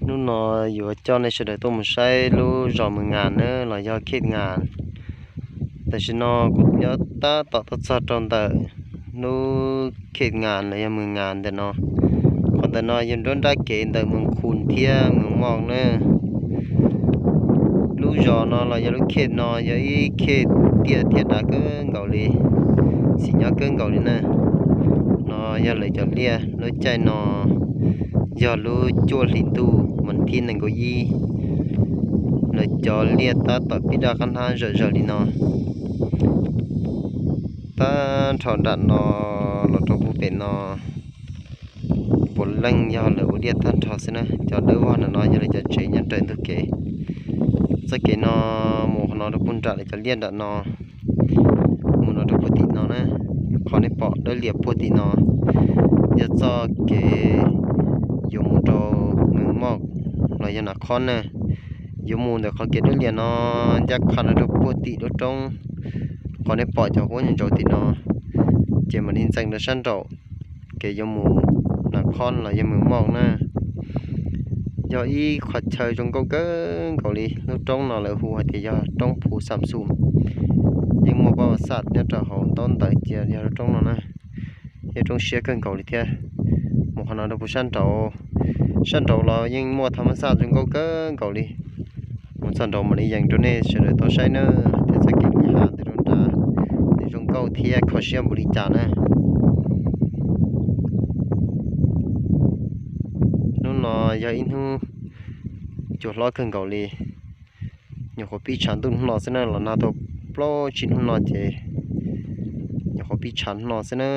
Hnub no yuav coj nej sawv daws tuaj mus saib lub zos Mws Ngas na los yog Khej Ngas. Tam sim no kuv nyob tab tom tuaj txog rau ntawm lub Khej Ngas los yog Mws Ngas ntawm no. Qhov ntawm no yog nruab nrab kev ntawm Mws Khus thiab Mws Moj na. Lub zos no los yog lub Khej no yog ib khej tiaj thiab dav kawg nkaus li, xis nyob kawg nkaus li na. No yog lawv cov liaj, lub caij no yog lub cuaj hlis ntuj mas thib nees nkaum ib. Lawv cov liaj tab tom pib daj qab hnab zom zaws li no. Tag nrho nram no los rau puag pem no puav leej yog lawv ua liaj tag nrho xwb na. Cov dawb vog nram no yog lawv cov tsev nyob raws ntug kev. Txoj kev no mus qhov no rau puag nram lawv cov liaj nram no, mus no rau puag tim no na. Qhov nej pom dawb lias puag tim no yog txoj kev yuav mus rau Mws Moj los yog Nas Khob na. Yuav mus ntawm qhov kev dawb lias no ncaj qha no rau puag tim lub roob, qhov nej pom cov huab ntsauv tim no, ces mam li ntxeev rau sab nraum kev yuav mus Nas Khob los yog Mws Moj na. Yog ib qhov chaw zoo nkauj kawg nkaus li. Lub roob no lawv hu hais tias yog roob Phu Xam Xum. Yeej muaj paj vas xaj nyob rau hauv ntaub ntawv cia yog lub roob no na. Yeej roob siab kawg nkaus li thiab. Mus qhov no rau puag sab nraud, sab nraud los yeej muaj tham mas xaj zoo nkauj kawg nkaus li. Mus txog nraud mam li yees rau nej sawv daws tau saib na, hais tias txoj kev nqis hav ntawm roob nrad nws zoo nkauj thiab kho siab npaum li cas na. Hnub no yog ib hnub cua hlob kawg nkaus li. Nyuam qhuav pib tshav ntuj hnub no xwb na, los nag tau plaub tsib hnub no ces nyuam qhuav pib tshav hnub no xwb na.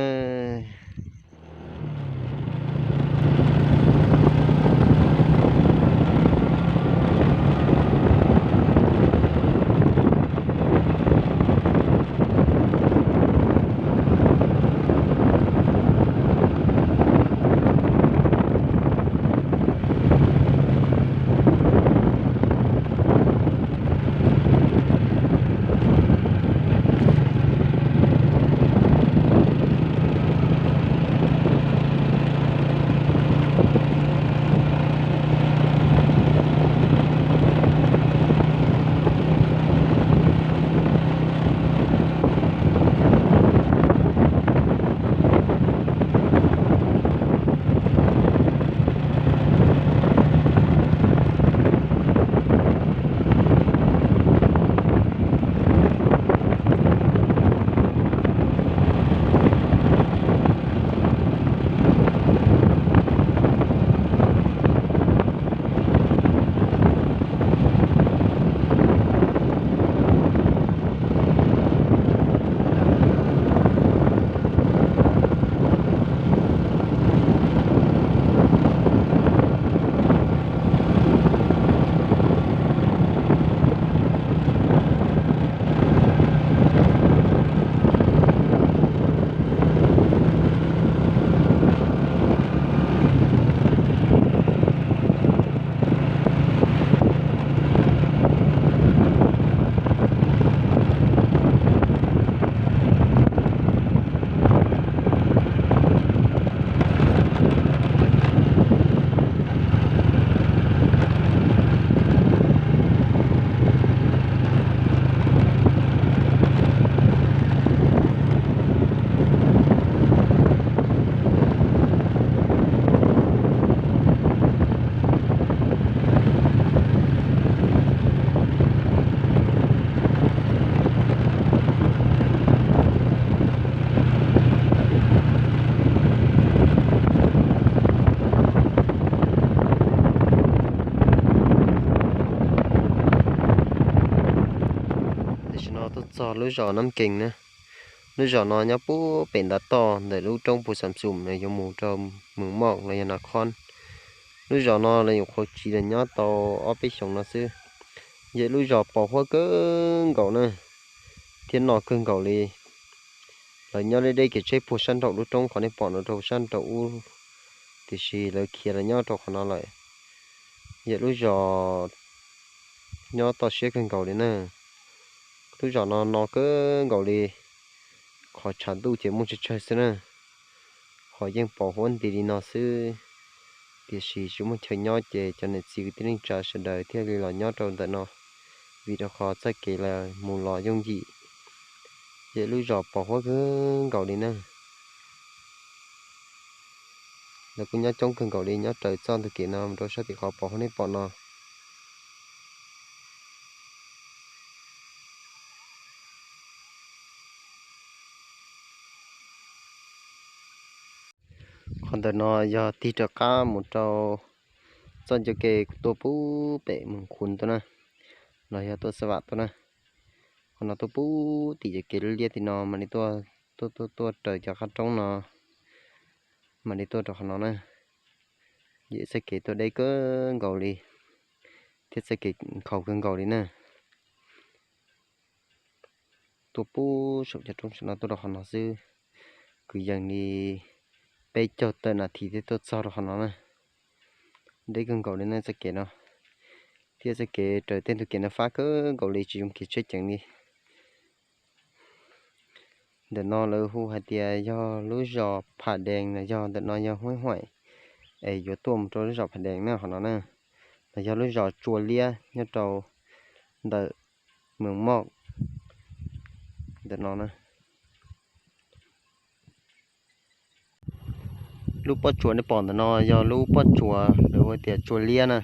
Tam sim no tuaj txog lub zos Nab Kees na. Lub zos no nyob puag pem ntav toj ntawm lub roob Phu Xam Xum yuav mus rau Mws Moj los yog Nas Khob. Lub zos no lawv nyuam qhuav tsiv los nyob tau ob peb xyoos no xwb. Yog lub zos pos huab kawg nkaus na, thiab no kawg nkaus li. Lawv nyob deb deb kev tsheb puag sab nraum lub roob qhov nej pom no rau sab nraum ub, tiam sis lawv khiav los nyob rau qhov no lawm. Yog lub zos nyob toj siab kawg nkaus li na. Lub zos no no kawg nkaus li, qhov tshav ntuj ces muaj tsawg tsawg xwb na, qhov yeej pos huab nti li no xwb. tiam sis tsis muaj chaw nyob ces cov niam txiv kwv tij neej tsa sawv daws thiaj li los nyob rau ntawm no, vim rau qhov txoj kev lawv mus los yooj yim. Ces lub zos pos huab kawg nkaus li na. Lawv kuj nyob coob kawg nkaus li nyob raws txoj ntug kev no mus rau sab tim qhov pos huab nej pom no. Qhov ntawm no yog tig rov qab mus rau txoj ncauj ke tuaj pub pem Moos Khuv tuaj na, los yog tuaj Xab Vam tuaj na. Qhov no tuaj pub tim cov kev liab liab tim no mam li tuaj, tuaj tuaj tuaj raws cov qab roob no mam li tuaj rau qhov no na. Ces txoj kev tuaj deb kawg nkaus li thiab txoj kev nkhaus kawg nkaus li na. Tuaj pub saum cov roob saum no tuaj rau qhov no xwb, kwv yees li peb caug tawm nas this thiaj tuaj txog rau qhov no na. Deb kawg nkaus li na txoj kev no, thiab txoj kev raws tej ntug kev no fab kawg nkaus li tsis zoo kev tsheb ceev li. Ntawm no lawv hu hais tias yog lub zos Pham Dees los yog ntawm no yog Huaib Huaim es yuav tuaj mus rau lub zos Pham Dees na qhov no na. Los yog lub zos Tsua Liab nyob rau ntawm Mees Moj ntawm no na. Lub pob tsuas nej pom ntawm no yog lub pob tsuas lawv hu tias Tsua Liab na.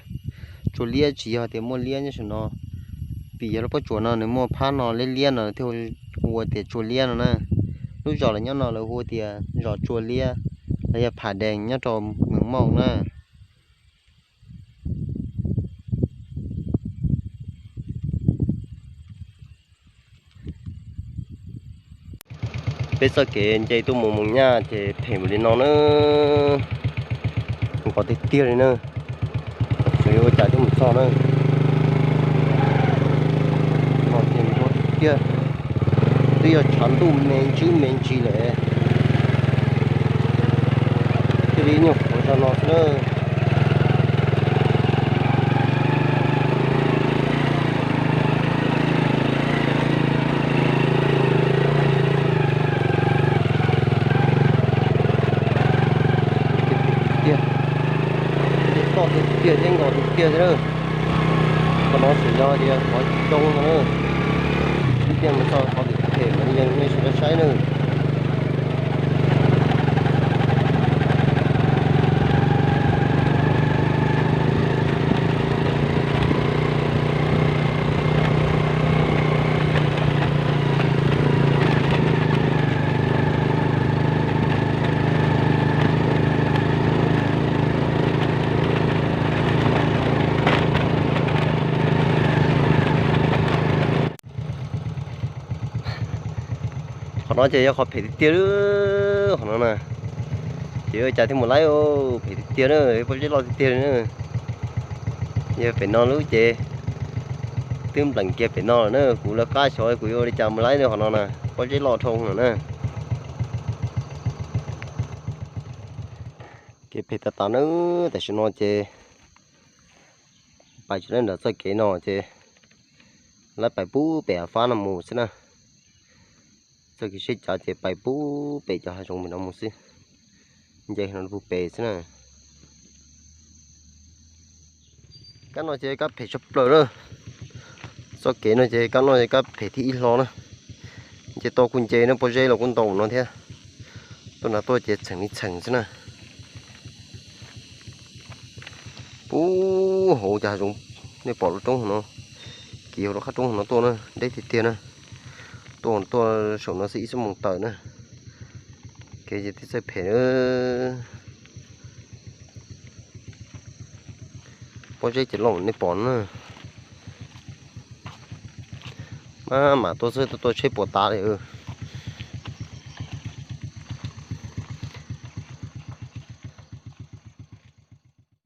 Tsua Liab tsis yog tias muaj liab nyob saum no, vim yog lub pob tsuas no nws muaj phab no liab liab no thiaj hu ua tias Tsua Liab no na. Lub zos lawv nyob no lawv hu tias zos Tsua Liab los yog Pham Dees nyob rau Mees Moj na. Peb txoj kev nce tuaj mus Moos Nyaj ces phem npaum li no na, nkos tiag tiag li na, tseem yuav ua cas thiaj mus txog na. Nkos tiag tiag, twb yog tshav ntuj me ntsis me ntsis lawm, thiaj li nyuag qhuav zog no xwb na. Tiag, toj tiag tiag thiab nkos tiag tiag thiab na. Qhov no tseem yog tias qhov zoo no na, ib tiag mus txog qhov tim phem mas yeej nej sawv daws saib na. Qhov no ces yog qhov phem tiag tiag, qhov no na. Ces ua cas thiaj mus laib, phem tiag tiag na, pob zeb loj tiag tiag li na. Yog pem no lub ces twb npleem kiag pem no lawm na, kuv lawv qab xyov kuv yuav ua li cas mus laib qhov no na, pob zeb loj dhau lawm na. Kev phem tas tas na, tam sim no ces pais tsis laib nram txoj kev no ces laib pais pub pem hav fab no mus xwb na. Txoj kev sib cav ces pais pub pem cov hav zoov pem no mus xwb, nce no pub pem xwb na. Kab no ces kab phem tshaj plaws na. Txoj kev no ces kab no ces kab phem thib ib hlo na. Nce toj kuj nce na, pob zeb los kuj ntau no thiab. Tuaj nrad tuaj ces txheem li txheem xwb na. Pub hauv cov hav zoov, nej pom lub roob hauv no, kiv hauv lub qab roob hauv no tuaj na, deb tiag tiag na. Tuaj tuaj saum no xwb ib xuab moos tawm na. Kev ces twb txawj phem na. Pob zeb ces loj nej pom na. Maj mam tuaj xwb tuaj tsheb puas tas li.